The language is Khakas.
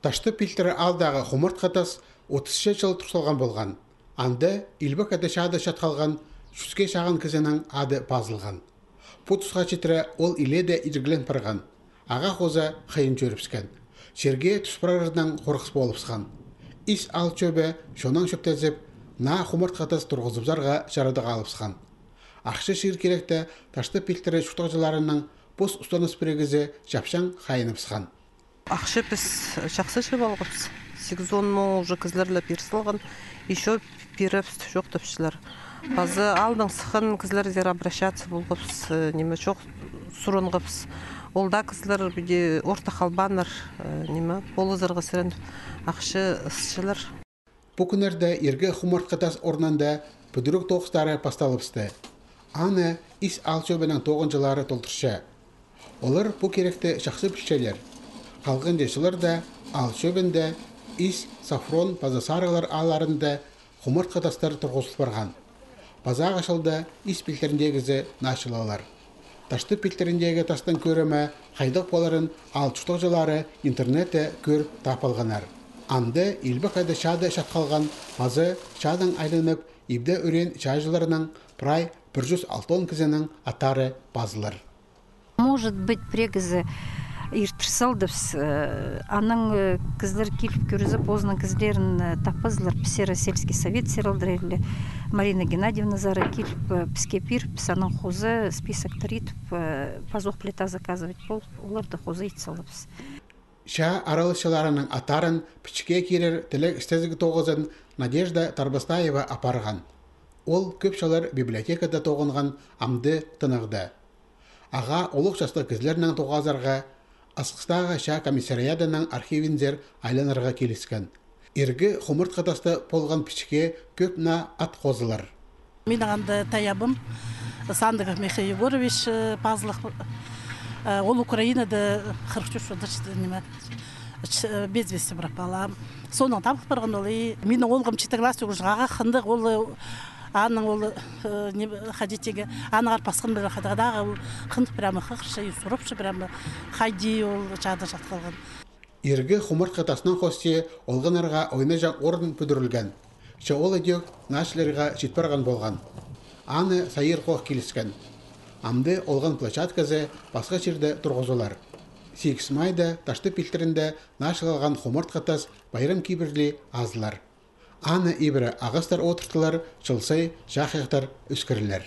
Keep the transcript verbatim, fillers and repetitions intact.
Таштып пилтірі аалдағы хумартхы тас отысча чыл турсалған полған. Анда илбек ада чаада чатхалған чӱске чағын кізінің ады пазылған. Пу тусха читіре ол иледе ирглен парған. Ағаа хоза хайын чӧрібіскен. Чирге тӱс парарынаң хорғыс полыбысхан. Ис аал чӧбі чоннаң чӧптезіп, наа хумартхы тас турғызыбызарға чарадығ алыбысхан. Ахча чиир киректе Таштып пилтірі чуртағҷыларының пос устаныс пірігізі чапчаң хайыныбысхан. Ахча піс чахсы чыып алғабыс. Сигізон муң уже кізілер ле пир салған. Ещё пирербіс чоохтапчалар. Паза аалдаң сыххан кізілерзер обращаться полғабыс, э, ниме, чоох суранғабыс. Ол даа кізілер піди орта халбааннар, э, ниме, полызарға сірен ахча ысчалар. Пу кӱннерде иргі хумартхы тас орнында пӱдіріг тоғыстары пасталыбысты. Аны Ис аал чӧбінің тоғынҷылары толдырча. Олар пу киректі чахсы пілчелер. Халғанҷы чылларда аал чӧбінде Ис, Софрон паза Сарығлар аалларында хумартхы тастар турғызыл парған. Пазағы чылда Ис пилтіріндегізі наа чылалар. Таштып пилтіріндегі тастың кӧрімі хайдағ поларын аал чуртағҷылары интернетте кӧріп таап алғаннар. Анда илбек ада чаада чатхалған паза чаадаң айланып, ибде ӱреен чааҷыларның прай пір чӱс алтон кізінің аттары пазылар. Может быть, пірігізі иртір салдыбыс, э, анаң, э, кізілер киліп кӧрзе, позының кізілерін, э, таппазылар, пісер сельский совет сиралдырайлы, Марина Геннадьевназар киліп, э, піске пиріп, піс анаң хоза списоктар итіп, э, пазох плита заказывать полып, оларды хоза ит салдыбыс. Чаа араласчыларының аттарын пічікке кирер тілег істезіг тоғызын Надежда Тарбастаева апарған. Ол кӧп чыллар библиотекада тоғынған, амды тынағда. Ағаа улуғ частығ кізілернең тоғазарға Асхыстағы чаа комиссариадының архивінзер айланарға киліскен. Иргі хумартхы таста полған пічікке кӧп наа ат хозылар. Минің анда тайабым, Сандыков Михаил Егорович, э, пазылых, э, ол Украинада хырых чӧрт чылда, ниме, ч-, э, без вести пропал. Соонаң табыл парған ол, и минің оолғым читі класс ӱгренҷі, ағаа хынығ ол, э, аның ол, э, не, хайди тигі, аннаңар пасхан пілер хайдағ-да, ол хынығ прямо хығырча и сурапча прямо, хайди ол чаада чатхалған. Иргі хумартхы таснаң хости олғаннарға ойнаҷаң орын пӱдірілген. Че ол идӧк наа чылларға чит парған полған. Аны Саир Хох киліскен. Амды олған площадказы пасха чирде турғызылар. Сигіс майда Таштып пилтірінде наа чылалған хумартхы тас пайрам кибірли азылар. Аны ибіре ағастар одыртылар, чыл сай чахайахтар ӧскірілер.